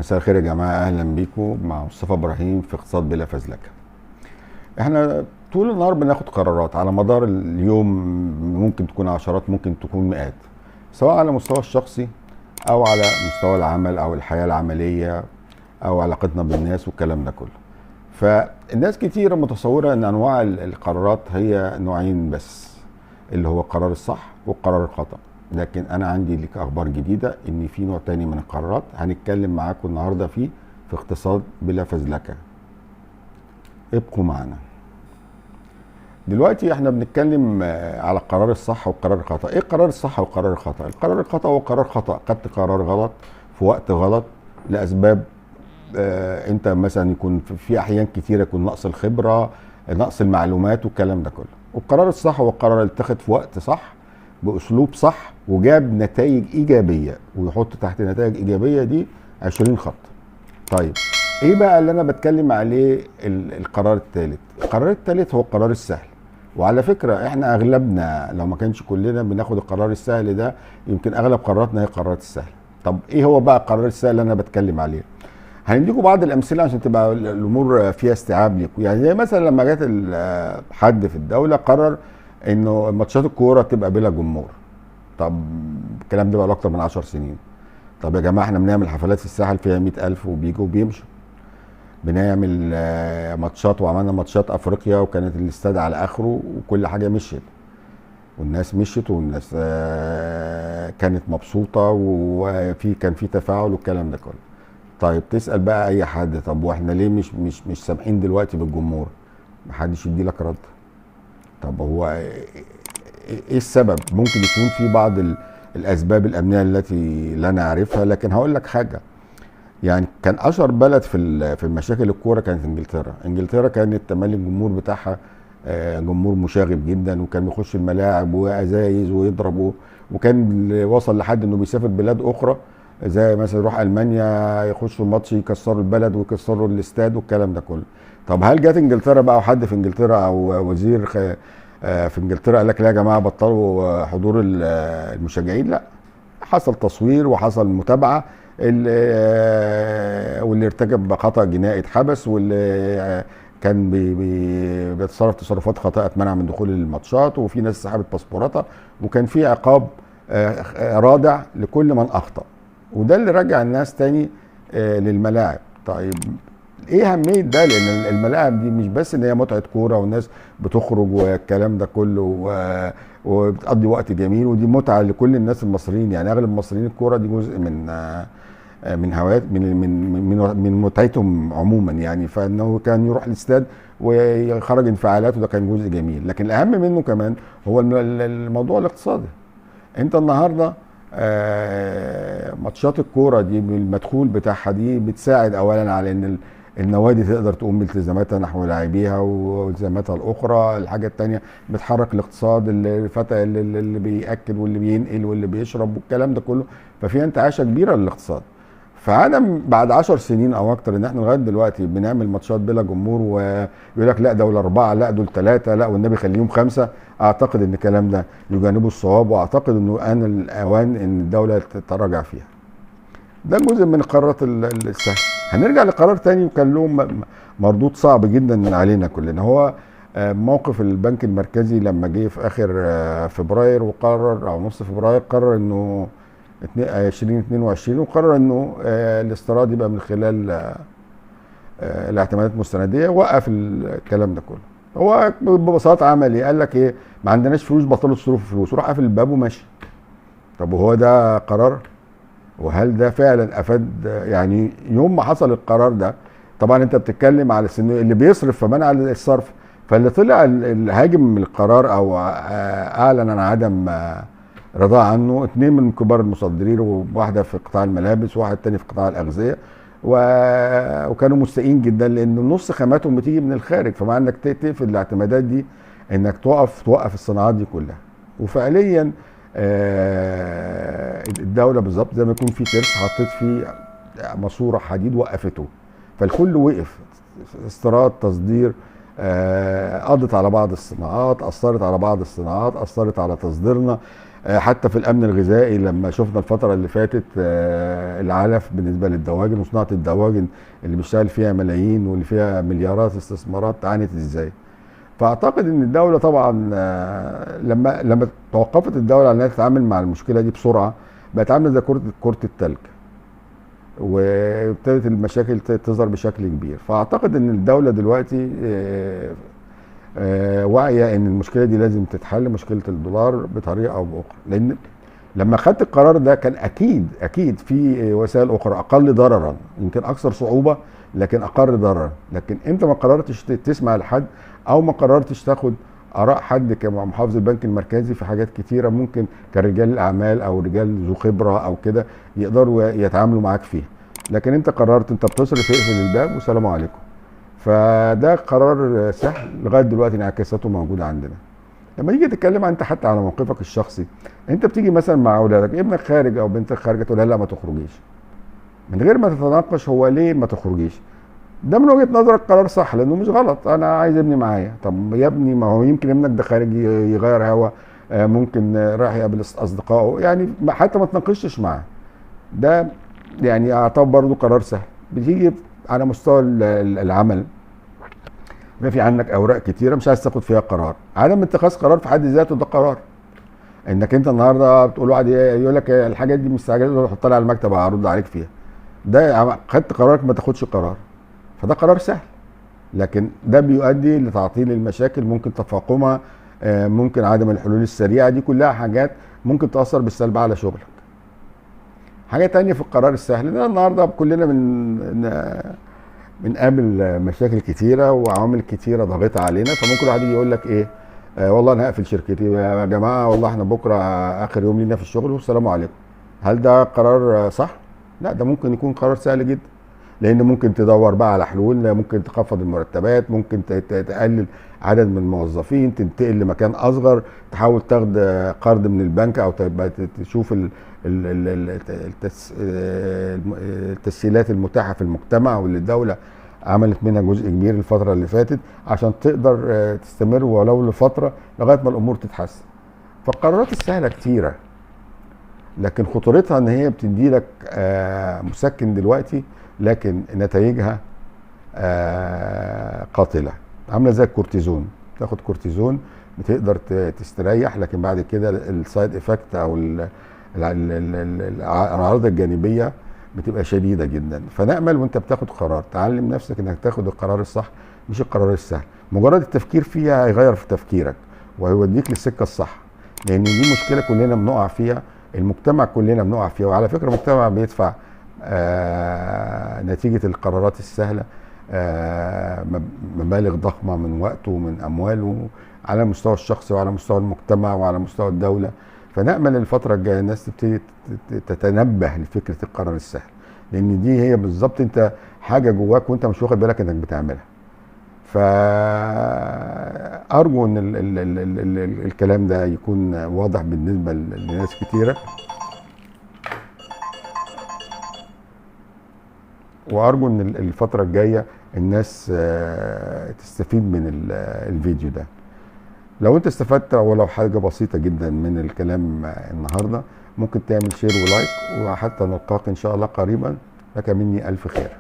مساء الخير يا جماعة، أهلا بيكم مع مصطفى إبراهيم في اقتصاد بلا فزلكة. احنا طول النهار بناخد قرارات على مدار اليوم، ممكن تكون عشرات، ممكن تكون مئات، سواء على المستوى الشخصي أو على مستوى العمل أو الحياة العملية أو علاقتنا بالناس والكلام ده كله. فالناس كتيرة متصورة أن أنواع القرارات هي نوعين بس، اللي هو القرار الصح والقرار الخطأ. لكن انا عندي لك اخبار جديدة ان في نوع تاني من القرارات هنتكلم معاكم النهارده فيه في اقتصاد بلا فزلكه. ابقوا معنا. دلوقتي احنا بنتكلم على القرار الصح والقرار الخطا. ايه القرار الصح والقرار الخطا؟ القرار الخطا هو قرار خطا، خدت قرار غلط في وقت غلط لاسباب انت مثلا يكون في احيان كتيرة يكون نقص الخبرة، نقص المعلومات والكلام ده كله. والقرار الصح هو القرار اللي اتخذ في وقت صح باسلوب صح وجاب نتائج ايجابية، ويحط تحت نتائج ايجابية دي 20 خط. طيب ايه بقى اللي انا بتكلم عليه؟ القرار الثالث. القرار الثالث هو القرار السهل. وعلى فكرة احنا اغلبنا لو ما كانش كلنا بناخد القرار السهل ده، يمكن اغلب قراراتنا هي القرارات السهلة. طب ايه هو بقى القرار السهل اللي انا بتكلم عليه؟ هنديكم بعض الامثلة عشان تبقى الامور فيها استيعاب ليكم. يعني زي مثلا لما جت حد في الدولة قرر انه ماتشات الكورة تبقى بلا جمهور. طب الكلام ده بقى له اكتر من 10 سنين. طب يا جماعة احنا بنعمل حفلات في الساحل فيها 100,000 وبيجوا وبيمشوا، بنعمل ماتشات وعملنا ماتشات افريقيا وكانت الاستاد على اخره وكل حاجة مشيت والناس مشيت والناس كانت مبسوطة وفي كان في تفاعل والكلام ده كله. طيب تسال بقى اي حد، طب واحنا ليه مش سامحين دلوقتي بالجمهور؟ محدش يدي لك رد. طب هو ايه السبب؟ ممكن يكون في بعض الاسباب الامنية التي لا نعرفها، لكن هقول لك حاجة. يعني كان اشهر بلد في مشاكل الكورة كانت انجلترا. انجلترا كانت تملي الجمهور بتاعها جمهور مشاغب جدا، وكان بيخش الملاعب وازايز ويضرب، وكان وصل لحد انه بيسافر بلاد اخرى زي مثلا يروح المانيا يخشوا الماتش يكسروا البلد ويكسروا الاستاد والكلام ده كله. طب هل جت انجلترا بقى وحد في انجلترا او وزير في انجلترا قال لك لا يا جماعة بطلوا حضور المشجعين؟ لا، حصل تصوير وحصل متابعه، واللي ارتكب خطا جنائي اتحبس، واللي كان بيتصرف تصرفات خاطئه اتمنع من دخول الماتشات، وفي ناس سحبت باسبوراتها، وكان في عقاب رادع لكل من اخطا، وده اللي رجع الناس تاني للملاعب. طيب ايه اهمية ده؟ لان الملاعب دي مش بس ان هي متعه كورة والناس بتخرج والكلام ده كله وبتقضي وقت جميل، ودي متعه لكل الناس المصريين. يعني اغلب المصريين الكورة دي جزء من هوايات من من من متعتهم عموما يعني. فانه كان يروح الاستاد ويخرج انفعالاته، ده كان جزء جميل. لكن الاهم منه كمان هو الموضوع الاقتصادي. انت النهارده ماتشات الكورة دي بالمدخول بتاعها دي بتساعد اولا على ان النوادي تقدر تقوم بالتزاماتها نحو لاعبيها والتزاماتها الاخرى. الحاجة الثانية بتحرك الاقتصاد، الفتى اللي بياكل واللي بينقل واللي بيشرب والكلام ده كله، ففي انتعاشه كبيرة للاقتصاد. فعدم بعد 10 سنين او اكتر ان احنا لغاية دلوقتي بنعمل ماتشات بلا جمهور ويقول لك لا دول 4، لا دول 3، لا والنبي خليهم 5، اعتقد ان الكلام ده يجانبه الصواب، واعتقد انه ان الاوان ان الدولة تتراجع فيها. ده جزء من القرارات السهلة. هنرجع لقرار تاني وكان له مردود صعب جدا علينا كلنا، هو موقف البنك المركزي لما جه في اخر فبراير وقرر، او نص فبراير، قرر انه 2022، وقرر انه الاستيراد يبقى من خلال الاعتمادات المستنديه، وقف الكلام ده كله. هو ببساطة عمل ايه؟ قال لك ايه؟ ما عندناش فلوس، بطلوا تصرفوا فلوس، وراح قافل الباب وماشي. طب وهو ده قرار؟ وهل ده فعلا افاد؟ يعني يوم ما حصل القرار ده، طبعا انت بتتكلم على اللي بيصرف فمنع الصرف، فاللي طلع الهاجم من القرار او اعلن عن عدم رضاه عنه 2 من كبار المصدرين، وواحدة في قطاع الملابس وواحد تاني في قطاع الاغذية، وكانوا مستائين جدا لان نص خاماتهم بتيجي من الخارج، فمع انك تقفل الاعتمادات دي انك توقف الصناعات دي كلها. وفعليا الدولة بالظبط زي ما يكون في ترس حطيت فيه ماسوره حديد وقفته، فالكل وقف، استيراد، تصدير، قضت على بعض الصناعات، اثرت على بعض الصناعات، اثرت على تصديرنا. حتى في الامن الغذائي لما شفنا الفترة اللي فاتت العلف بالنسبة للدواجن وصناعة الدواجن اللي بيشتغل فيها ملايين واللي فيها مليارات استثمارات عانت ازاي. فاعتقد ان الدولة طبعا لما توقفت الدولة على انها تتعامل مع المشكلة دي بسرعة، بقت عامله زي كره التلج، وابتدت المشاكل تظهر بشكل كبير. فاعتقد ان الدولة دلوقتي واعية ان المشكلة دي لازم تتحل، مشكلة الدولار بطريقة او باخرى، لان لما خدت القرار ده كان اكيد في وسائل اخرى اقل ضررا، يمكن اكثر صعوبة لكن اقل ضررا. لكن انت ما قررتش تسمع لحد، او ما قررتش تاخد اراء حد كمحافظ البنك المركزي في حاجات كتيرة ممكن كرجال الاعمال او رجال ذو خبره او كده يقدروا يتعاملوا معاك فيها، لكن انت قررت انت بتصرف اقفل الباب والسلام عليكم. فده قرار سهل لغاية دلوقتي انعكاساته موجودة عندنا. لما تيجي تتكلم انت حتى على موقفك الشخصي، انت بتيجي مثلا مع اولادك، ابنك خارج او بنتك خارجه، تقول لها لا ما تخرجيش، من غير ما تتناقش هو ليه ما تخرجيش. ده من وجهه نظرك قرار صح لانه مش غلط، انا عايز ابني معايا. طب يا ابني ما هو يمكن ابنك ده خارج يغير هوا، ممكن رايح يقابل اصدقائه، يعني حتى ما تناقشش معاه. ده يعني اعتبر برضه قرار سهل. بتيجي على مستوى العمل، ما في عندك اوراق كتيرة مش عايز تاخد فيها قرار. عدم اتخاذ قرار في حد ذاته ده قرار. انك انت النهارده بتقول واحد يقول لك الحاجات دي مستعجلة حطها لي على المكتب هرد عليك فيها، ده خدت قرارك ما تاخدش قرار، فده قرار سهل. لكن ده بيؤدي لتعطيل المشاكل، ممكن تفاقمها، ممكن عدم الحلول السريعة، دي كلها حاجات ممكن تاثر بالسلب على شغلك. حاجة تانية في القرار السهل، ان النهارده كلنا بنقابل مشاكل كتيرة وعوامل كتيرة ضاغطة علينا، فممكن واحد يجي يقول لك ايه، والله انا هقفل شركتي يا جماعة، والله احنا بكره اخر يوم لينا في الشغل والسلام عليكم. هل ده قرار صح؟ لا، ده ممكن يكون قرار سهل جدا، لان ممكن تدور بقى على حلول، ممكن تخفض المرتبات، ممكن تقلل عدد من الموظفين، تنتقل لمكان اصغر، تحاول تاخد قرض من البنك، او تشوف التسهيلات المتاحة في المجتمع واللي الدولة عملت منها جزء كبير الفترة اللي فاتت عشان تقدر تستمر ولو لفترة لغاية ما الامور تتحسن. فالقرارات السهلة كتيرة، لكن خطورتها ان هي بتدي لك مسكن دلوقتي، لكن نتائجها قاتله، عامله زي الكورتيزون، تاخد كورتيزون بتقدر تستريح، لكن بعد كده ال side effect او الاعراض الجانبية بتبقى شديدة جدا. فنامل وانت بتاخد قرار تعلم نفسك انك تاخد القرار الصح مش القرار السهل. مجرد التفكير فيها هيغير في تفكيرك وهيوديك للسكه الصح، لان دي مشكلة كلنا بنقع فيها، المجتمع كلنا بنقع فيها. وعلى فكرة المجتمع بيدفع نتيجة القرارات السهلة مبالغ ضخمة من وقته ومن امواله على المستوى الشخصي وعلى مستوى المجتمع وعلى مستوى الدولة. فنأمل الفترة الجاية الناس تبتدي تتنبه لفكرة القرار السهل، لأن دي هي بالظبط أنت حاجة جواك وأنت مش واخد بالك إنك بتعملها. فأرجو إن ال ال ال ال ال الكلام ده يكون واضح بالنسبة لناس كتيرة، وأرجو إن الفترة الجاية الناس تستفيد من الفيديو ده. لو انت استفدت ولو حاجة بسيطة جدا من الكلام النهاردة، ممكن تعمل share و like، وحتى نلقاك ان شاء الله قريبا. لك مني الف خير.